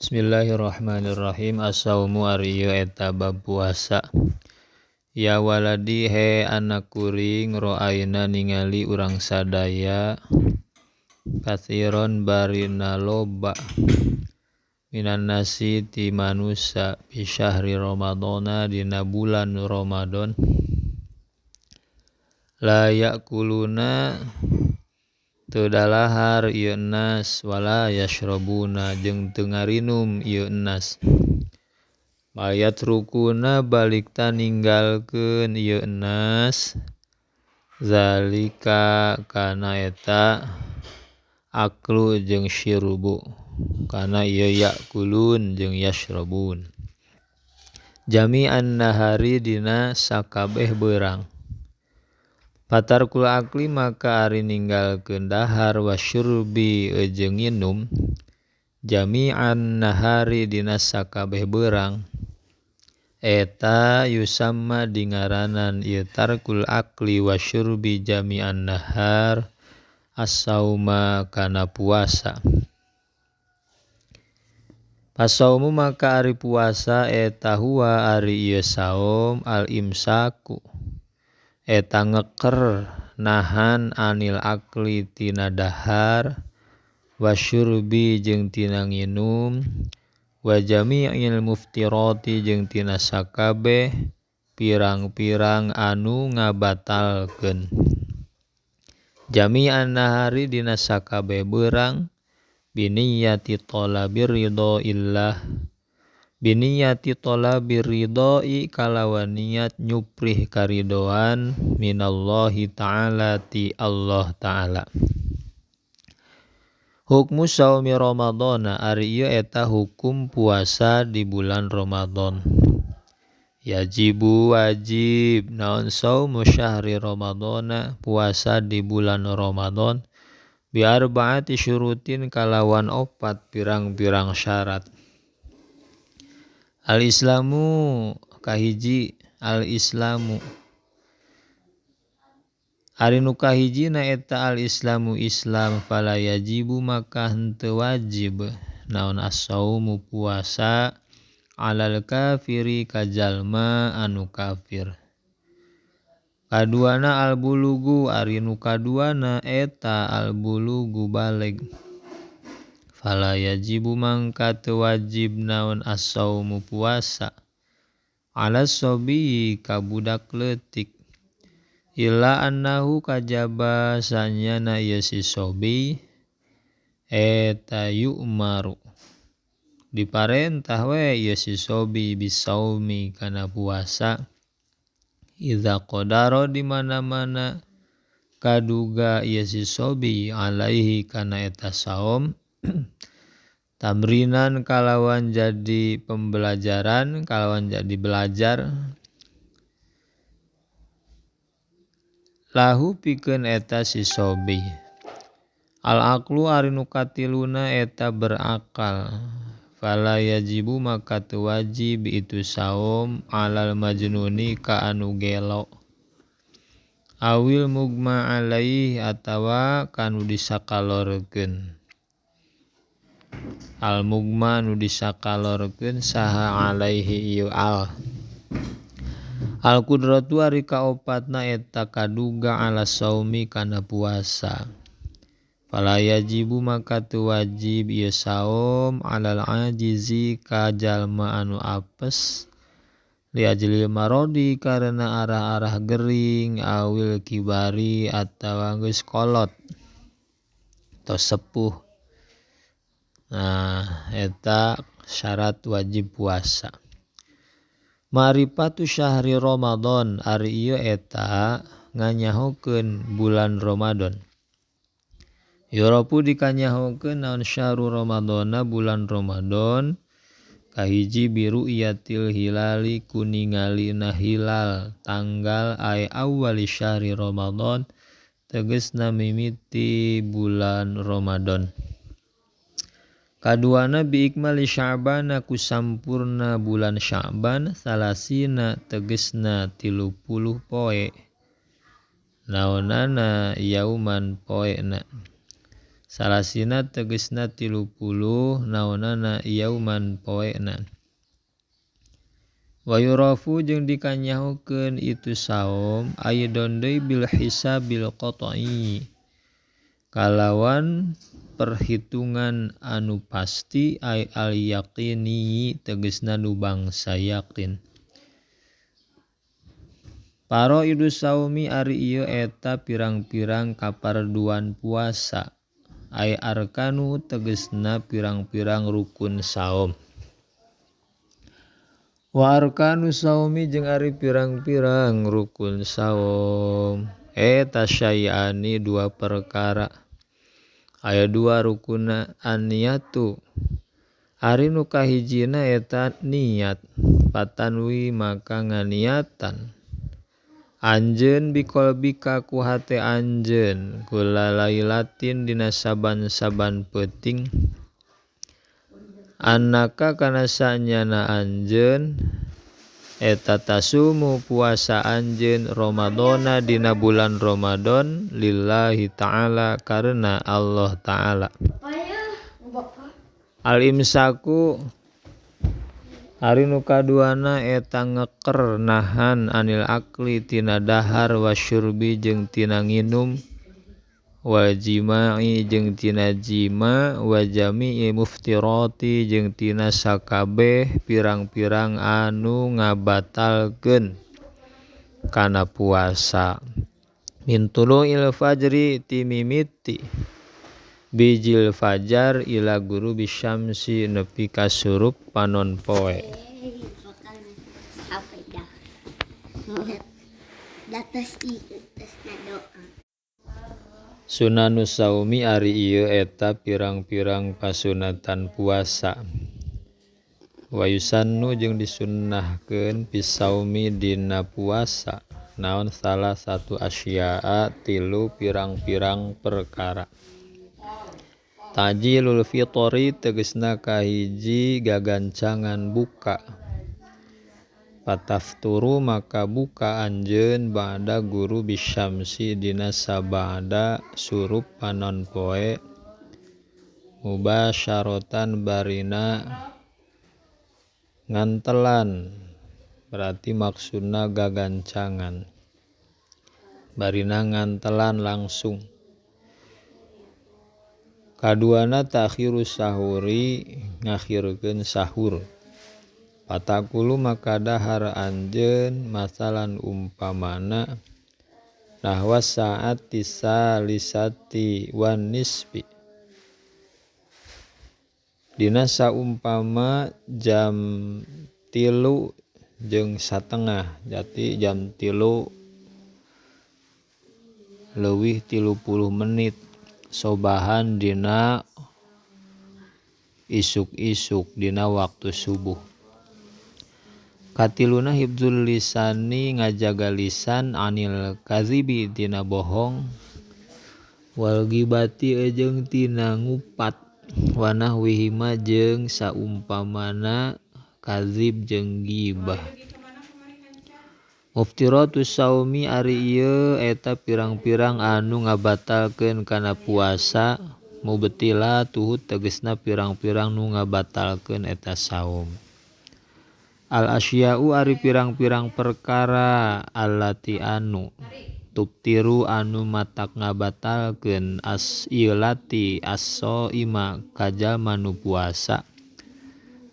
Bismillahirrahmanirrahim. As-saumu ari ieu eta bab puasa. Ya waladi he anak kuring roaina ningali urang sadaya kathiron barina loba minan nasi ti manusa fi syahri ramadhana dina bulan Ramadan la yakuluna teu dalahar ieu nas wala yashrabuna jeung teu ngarinum ieu nas bayatrukuna balik ta ninggalkeun ieu nas zalika kana eta aklu jeung syirbu kana ieu yakulun jeung yashrabun jami'an nahari dina sakabeh beurang. Patarkul akli maka ari ninggalkeun dahar wasyurbi jeung nginum jami'an nahari dina sakabeh beurang eta yusamma dingaranan ieu tarkul akli wasyurbi jami'an nahar as-sauma kana puasa. Pasaumu maka ari puasa eta huwa ari ieu saum al-imsaku eta ngeker nahan anil akli tina dahar wasyurbi jeung tina nginum wa jami'il muftirati jeung tina sakabeh pirang-pirang anu ngabatalkeun jami'an nahari dina sakabeh beurang biniyati talabir ridho illah biniyati talabir ridhoi kalawan niat nyuprih karidoan minallahi ta'ala ti Allah ta'ala. Hukmu saumi Ramadhana ari ieu eta hukum puasa di bulan Ramadan. Yajibu wajib naon saumu syahri Ramadhana puasa di bulan Ramadan bi arbaati syurutin kalawan opat pirang-pirang syarat. Al-Islamu kahiji al-Islamu ari nu kahijina eta al-Islamu Islam fala yajibu maka henteu wajib naon as-saumu puasa alal kafiri ka jalma anu kafir. Kaduana al-bulugu ari nu kaduana eta al-bulugu baleg fala yajibu mangka teu wajib naon as-saumu puasa ala sobi ka budak leutik illa annahu kajaba sanyana ieu si sobi eta yu'maru diparentah we ieu si sobi bisaumi kana puasa idza qadara di mana-mana kaduga ieu si sobi alaihi kana eta saum tamrinan kalawan jadi pembelajaran kalawan jadi belajar lahu pikeun eta si sobi. Al aqlu ari nu katiluna eta berakal fala yajibu maka teu wajib itu saum alal majnuni ka anu gelo awil mugma alaihi atawa kanu disakalorkeun. Al mugma nu disakalorkeun saha alaihi ieu al. Al qudratu ari kaopatna eta kaduga ala saumi kana puasa. Fala yajibu maka teu wajib ieu saum alal ajizi ka jalma anu apes li ajli marodi karena arah-arah gering awil kibari atawa geus kolot atau sepuh. Nah, eta syarat wajib puasa. Ma'rifatu syahri Ramadan ari ieu eta nganyahokeun bulan Ramadan. Yurapu dikanyahokeun naon syahru Ramadhana bulan Ramadan kahiji biru'yatil hilali kuningalina hilal tanggal ay awali syahri Ramadan tegesna mimiti bulan Ramadan. Kaduana bi ikmali Sya'bana ku sampurna bulan Sya'ban salasina tegesna 30 poe naonana yauman poena. Salasina tegesna 30 naonana yauman poena. Wa yurafu jeung dikanyahokeun itu saum aidon deui bil hisabil qat'i kalawan perhitungan anu pasti ay al yaqini tegesna nu bangsa yakin. Faraidu saumi ari ieu eta pirang-pirang kaparduan puasa ay arkanu tegesna pirang-pirang rukun saum. Wa arkanu saumi jeung ari pirang-pirang rukun saum eta syai'ani dua perkara. Aya dua rukuna an-niyatu ari nu kahijina eta niat patanwi maka nganiatan anjeun biqalbika ku hate anjeun kula lailatin dina saban-saban peuting annaka kana sanyana anjeun eta tasumu puasa anjeun Ramadhana dina bulan Ramadan lillahi ta'ala karena Allah ta'ala. Al imsaku ari nu kaduana eta ngeker nahan anil akli tina dahar wasyurbi jeung tina nginum wal jima'i jeung tina jima wa jami'i muftirati jeung tina sakabeh pirang-pirang anu ngabatalkeun kana puasa. Min tulu'il fajri ti mimiti bijil fajar ila gurubi syamsi nepi ka surup panon poe. Sunanu saumi ari ieu eta pirang-pirang pasunatan puasa. Wa yusannu jeung disunnahkeun pisaumi dina puasa naon salah satu asya'a tilu pirang-pirang perkara. Tajilul fitri tegesna kahiji gagancangan buka. Patafturu maka buka anjeun ba'da guru bisyamsi dina sabada surup panon poe mubasyaratan barina ngantelan berarti maksudna gagancangan barina ngantelan langsung. Kaduana ta'khirus sahuri ngakhirkeun sahur. Patakulu maka dahar anjeun masalan umpamana nahwa saati salisati wan nisfi dina saumpama jam 3 jeung satengah jadi jam 3 leuwih 30 menit sobahan dina isuk-isuk dina waktu subuh. Katiluna hibdzul lisani ngajaga lisan anil kadzibi tina bohong wal ghibati jeung tina ngupat wa nahwihima jeung saumpamana kadzib jeung ghibah. Muftiratus saumi ari ieu eta pirang-pirang anu ngabatalkeun kana puasa mubtilatuhu tegesna pirang-pirang nu ngabatalkeun eta saum. Al asya'u ari pirang-pirang perkara allati anu tubtiru anu matak ngabatalkeun as ilati as-saima ka jalma nu puasa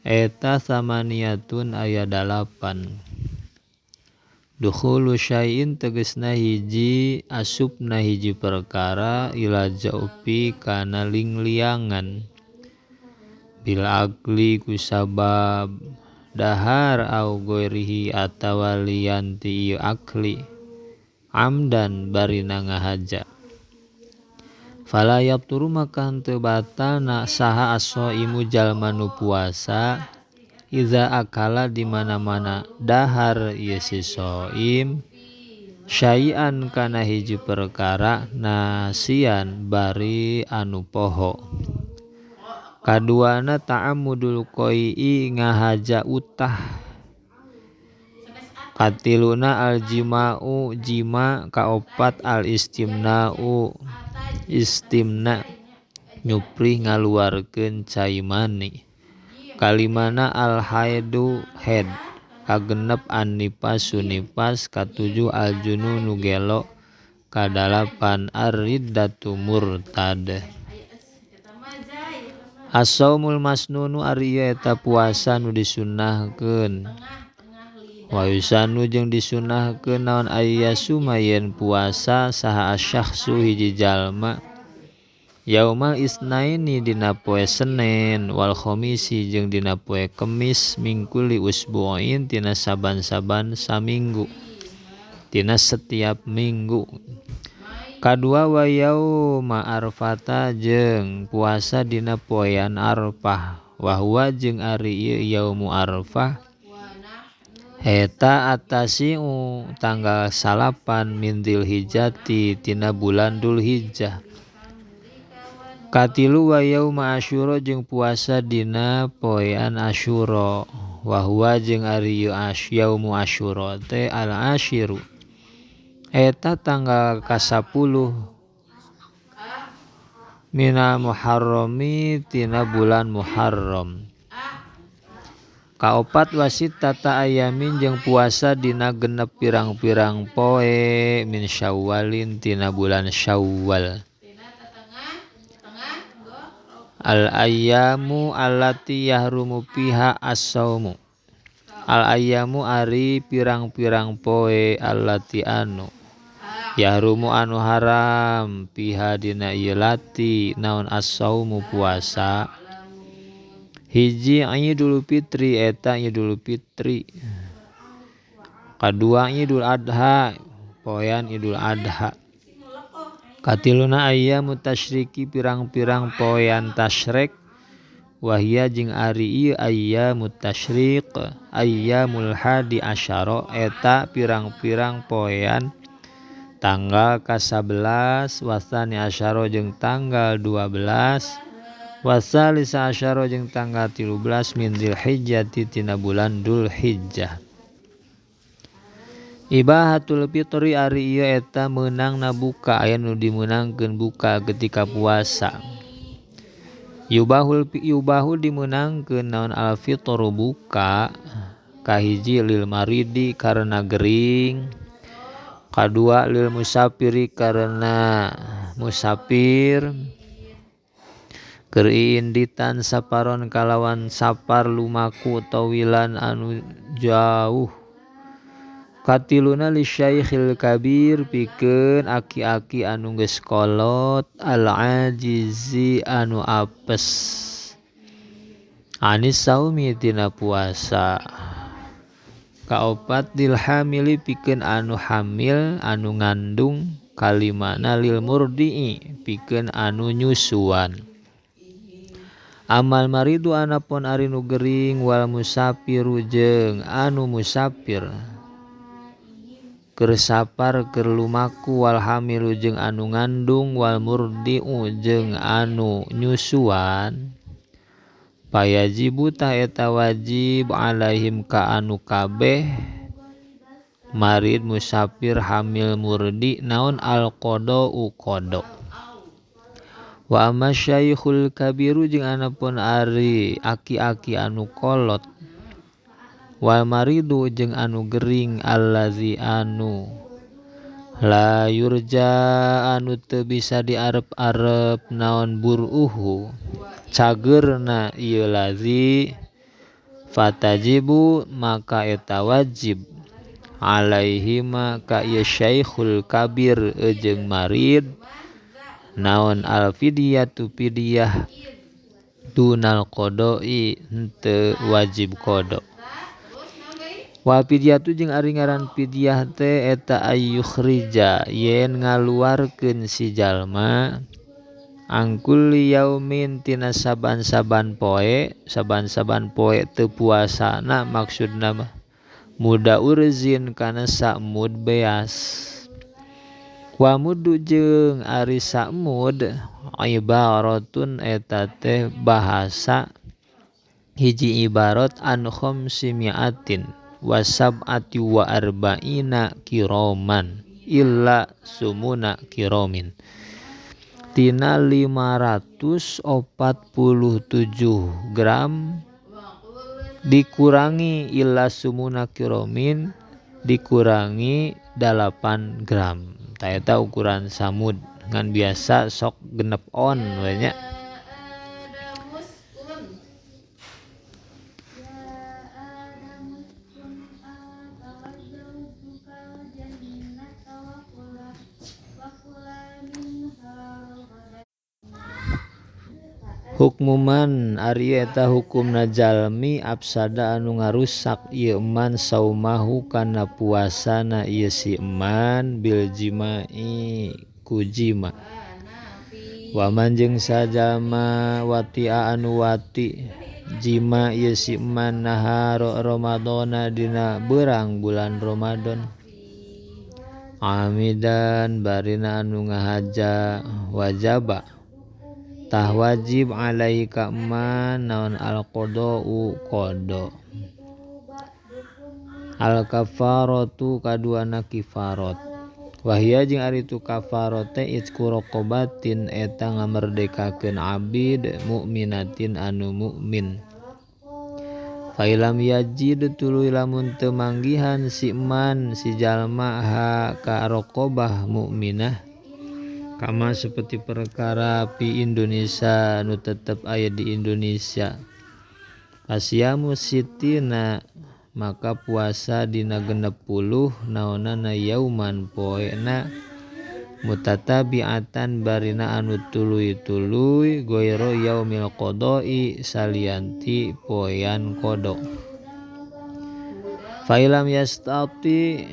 eta samaniyatun aya 8. Dukhulu syai'in tegesna hiji asupna hiji perkara ila jaufi kana lingliangan bil akli kusabab dahar au ghairihi atawa lian ti ieu akli amdan barina ngahaja. Fala yabturu maka henteu batal na saha as-shaimu jalma nu puasa iza akala di mana-mana dahar ieu si shaim syai'an kana hiji perkara nasian bari anu poho. Kaduana ta'ammudul qai'i ngahaja utah. Katiluna aljima'u jima, kaopat al-istimna'u istimna. nyuprih ngaluarkeun cai mani. Kalimana al haidu haid kagenep an nifasu nifas katujuh al jununu gelo kadalapan ar-riddatu murtad. As-saumul masnunu ari ieu eta puasa nu disunnahkeun. Wa yusanu jeung disunnahkeun naon ayyasuma yen puasa saha asyakhsu hiji jalma yaumal isnaini dina poe Senen wal khamisi jeung dina poe Kemis mingkuli usbu'in tina saban-saban saminggu tina setiap minggu. Kadua wa yauma arfata jeung puasa dina poean Arfah wa huwa jeung ari ieu yaumu Arfah eta atasiu tanggal 9 min Dzulhijjati tina bulan Dzulhijjah. Katilu wa yauma Asyura jeung puasa dina poean Asyura wa huwa jeung ari ieu yaumu Asyura teh al asyiru eta tanggal ka-10 minal Muharrami tina bulan Muharram. Kaopat wasitata ayamin jeung puasa dina genep pirang-pirang poe min Syawalin tina bulan Syawal. Al ayyamu allati yahrumu fiha as-saumu. Al ayyamu ari pirang-pirang poe allati anu yahrumu anu haram fiha dina ieu lati naon as-saumu puasa. Hiji Idul Fitri eta Idul Fitri. Kadua Idul Adha poean Idul Adha. Katiluna ayyamu tasyriqi pirang-pirang poean tasyrik wahia jeung ari ieu ayyamu tasyriq ayyamul hadi asyara eta pirang-pirang poean tanggal ka-11 wasani asyara jeung tanggal 12 wasalisa asyara jeung tanggal 13 min Dzulhijjati tina bulan Dzulhijjah. Ibahatul fitri ari ieu eta meunangna buka aya nu dimeunangkeun buka ketika puasa. Yubahu dimeunangkeun naon al fitru buka kahiji lil maridi karena gering, kadua lil musafiri karena musafir, keur iinditan saparon kalawan sapar lumaku tawilan anu jauh. Katiluna li syaikhil kabir pikeun aki-aki anu geus kolot al ajizi anu apes anis saumi tina puasa. Kaopat lil hamili pikeun anu hamil anu ngandung. Kalimana lil murdi'i pikeun anu nyusuan. Amal maridu anapun ari nu gering wal musafiru jeung anu musafir keur sapar keur lumaku wal hamilu jeung anu ngandung wal murdi'u jeung anu nyusuan payajibu tah eta wajib alaihim ka anu kabeh marid musafir hamil murdi naon al qada'u qada. Wa amma syaikhul kabiru jeung anapun ari aki-aki anu kolot wal maridu jeung anu gering allazi anu la yurja anu teu bisa diarep-arep naon buruhu cageurna ieu lazi fatajibu maka eta wajib alaihima ka ieu syaikhul kabir jeung marid naon al fidyatu fidyah dunal qada'i henteu wajib qada. Wa fidyatu jeung ari ngaran fidyah teh eta ayyukhrija yen ngaluarkeun si jalma angkul yaumin tina saban-saban poe, saban-saban poe teu puasana maksudna mah muda urzin kana samud beas. Wa mudu jeung ari samud ibaratun eta teh bahasa hiji ibarat an khamsimiatin wa sab'ati wa arba'ina kiroman illa sumuna kiromin. Tina 547 gram dikurangi ila sumuna kiromin dikurangi 8 gram. Tah eta ukuran samud ngan biasa sok genep on we nya. Hukmuman ari eta hukumna jalmi afsada anu ngarusak ieu man saumahu kana puasana ieu si man bil jima'i ku jima. Waman jeung sajalma watia anu wati jima ieu si man nahar Ramadana dina beurang bulan Ramadan. Amidan barina anu ngahaja wajaba tah wajib alaihi ka man naon al-qada'u qada. Al-kafaratu kaduana kifarat. Wahia jeung ari tu kafarat teh itqu raqabatin eta ngamerdekakeun abid mukminatin anu mukmin. Failam yajid tuluy lamun teu manggihan si man si jalma ha ka raqabah mukminah kama seperti perkara pi Indonesia nu tetep aya di Indonesia. Pasyamu sitina maka puasa dina 60 naonana yauman poena mutatabi'atan barina anu tuluy-tuluy goiro yaumil qada'i salianti poean qada. Failam yastati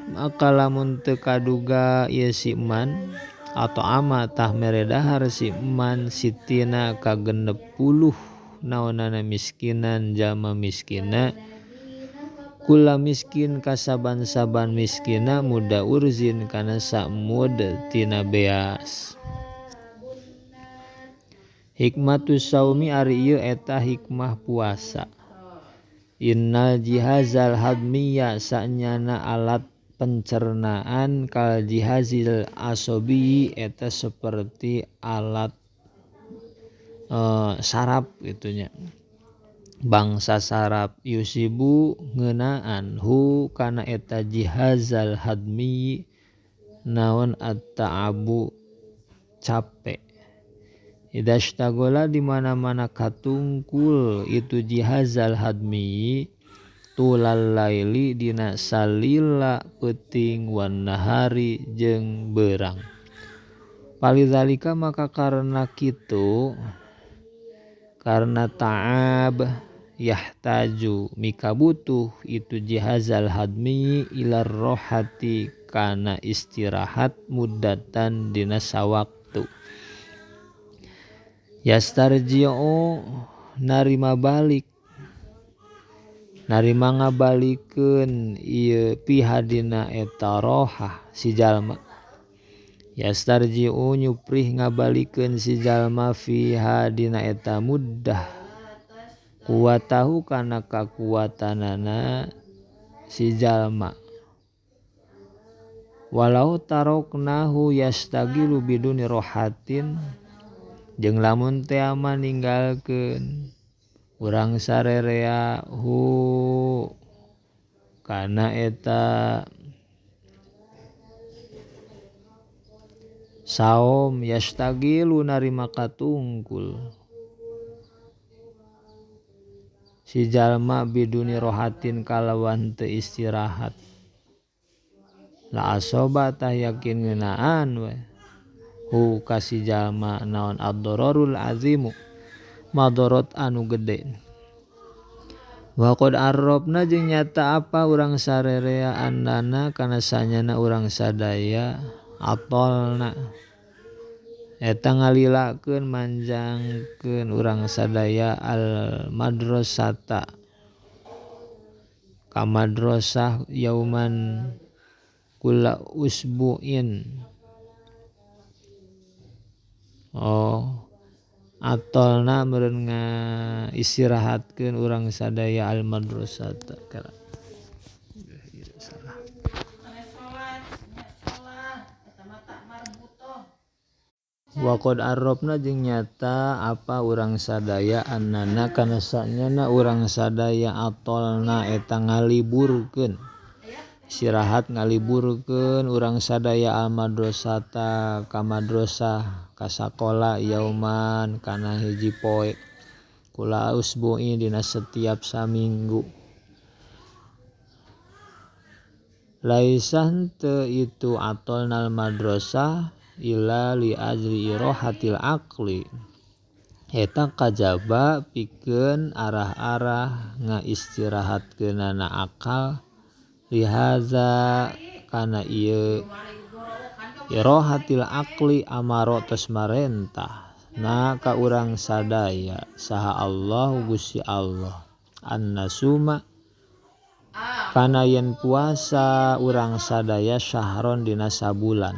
maka lamun teu kaduga ieu si man atau ama tah mere dahar si man sitina ka 60 naonana miskinan jama miskina kula miskin kasaban-saban miskina muda urzin kana samud tina beas. Hikmatus saumi ari ieu eta hikmah puasa. Innal jihazal hadmiya sanyana alat pencernaan kal jihazil asobi eta seperti alat saraf gitunya. Bangsa saraf yusibu ngeunaan hu kana eta jihazal hadmi naon at-ta'abu capek. Idashtagola di mana-mana katungkul itu jihazal hadmi tulal laili dina salila peuting wan nahari jeung beurang. Palizalika maka karena kitu karena ta'ab yahtaju mika butuh itu jihazal hadmi ilar rohati kana istirahat muddatan dina sawaktu. Yastarji'u narima balik narima ngabalikeun ieu pihadina eta rohah si jalma. Yastarji'u nyuprih ngabalikeun si jalma fiha dina eta muddah kuwatahu kana kakuatanana si jalma. Walau taroknahu yastagilu biduni rohatin jeung lamun teh ama ninggalkeun urang sarerea hu kana eta saum yastagilu narima katungkul si jalma biduni rohatin kalawan teu istirahat. La asoba tah yakin ngeunaan we hu ka si jalma naon ad-dararul azimu madorot anu gede. Wa qad arrabna jeung nyata apa urang sarerea annana kana sanyana urang sadaya atolna eta ngalilakeun manjangkeun urang sadaya al madrasata ka madrasah yauman kula usbu'in. Oh atolna meureun ngaistirahatkeun urang sadaya al madrasata kala. Wa qad arrafna jeung nyata apa urang sadaya annana kana sanyana urang sadaya atolna eta ngaliburkeun istirahat ngaliburkeun urang sadaya al madrasata ka madrasah ka sakola yauman kana hiji poe kula usbu'i dina setiap saminggu. Laisa henteu itu atolnal madrasah illa li ajli irohatil aqli eta kajaba pikeun arah-arah ngaistirahatkeunana akal lihaza kana ieu irohatil aqli amaro tos marentah na ka urang sadaya saha Allah Gusti Allah annasuma kana yen puasa urang sadaya syahron dina sabulan.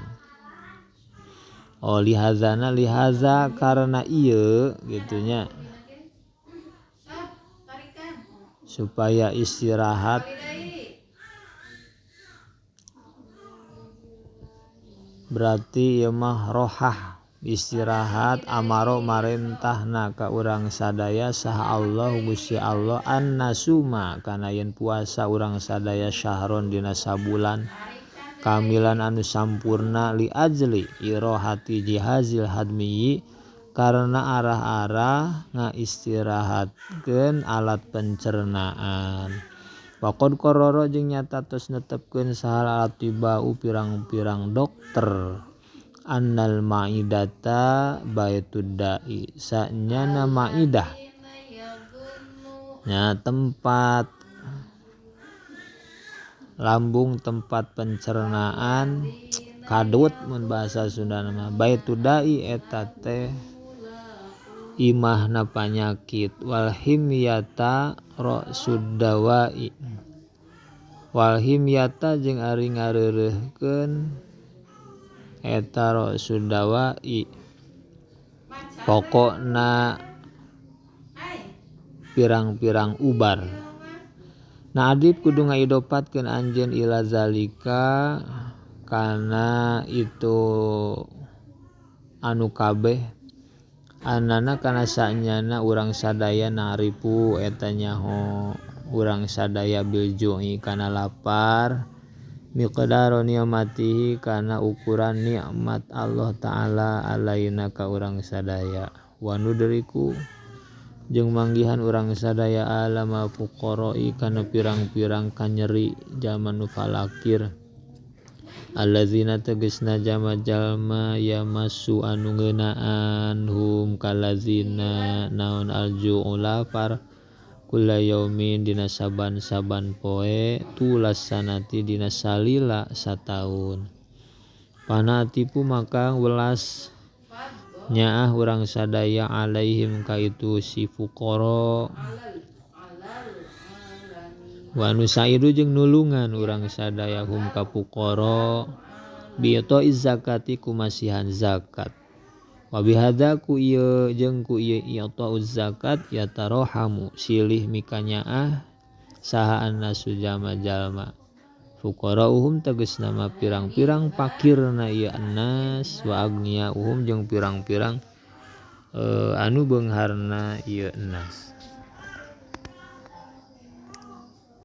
Oh lihazana lihaza karena ieu gitunya supaya istirahat berarti ieu mah rohah istirahat amaro marentahna ka urang sadaya saha Allah Gusti Allah annasuma kana yen puasa urang sadaya syahron dina sabulan kamilan anu sampurna li ajli irohati jihazil hadmiyi karena arah-arah ngaistirahatkeun alat pencernaan. Waqad qarrara jeung nyata tos netepkeun saha atibau pirang-pirang dokter annal maidata baitud da'i sanyana maidah nya tempat lambung tempat pencernaan kadut mun bahasa Sunda mah baitud da'i eta teh imahna panyakit wal himyata ra'sud dawa'i wal himyata jeung ari ngareureuhkeun eta ra'sud dawa'i pokokna pirang-pirang ubar. Nah adib kudu ngaidopatkeun anjeun ila zalika kana itu anu kabeh anana kana sanyana urang sadaya naripu eta nyaho urang sadaya bil ju'i kana lapar miqdaru ni'matihi kana ukuran nikmat Allah taala alaina ka urang sadaya wa nudriku jeung manggihan urang sadaya alama fuqara'i kana pirang-pirang kanyeri jalma nu falakir allazina tegasna jalma-jalma yamasu anu ngeunaan hum kalazina naon alju'u lapar kula yaumin dina saban-saban poe tulas sanati dina salila sataun panatipu maka welas nyaah urang sadaya alaihim ka itu si fuqara wa nusaidu jeung nulungan urang sadaya hum ka fuqara bi ita'iz zakati kumasihan zakat wa bihadza ku ieu jeung ku ieu ita'uz zakat yatarohamu silih mikanyaah saha annasu jalma-jalma fuqara'uhum tegasna mah pirang-pirang pakirna ieu annas wa aghniya'uhum jeung pirang-pirang anu beungharna ieu annas.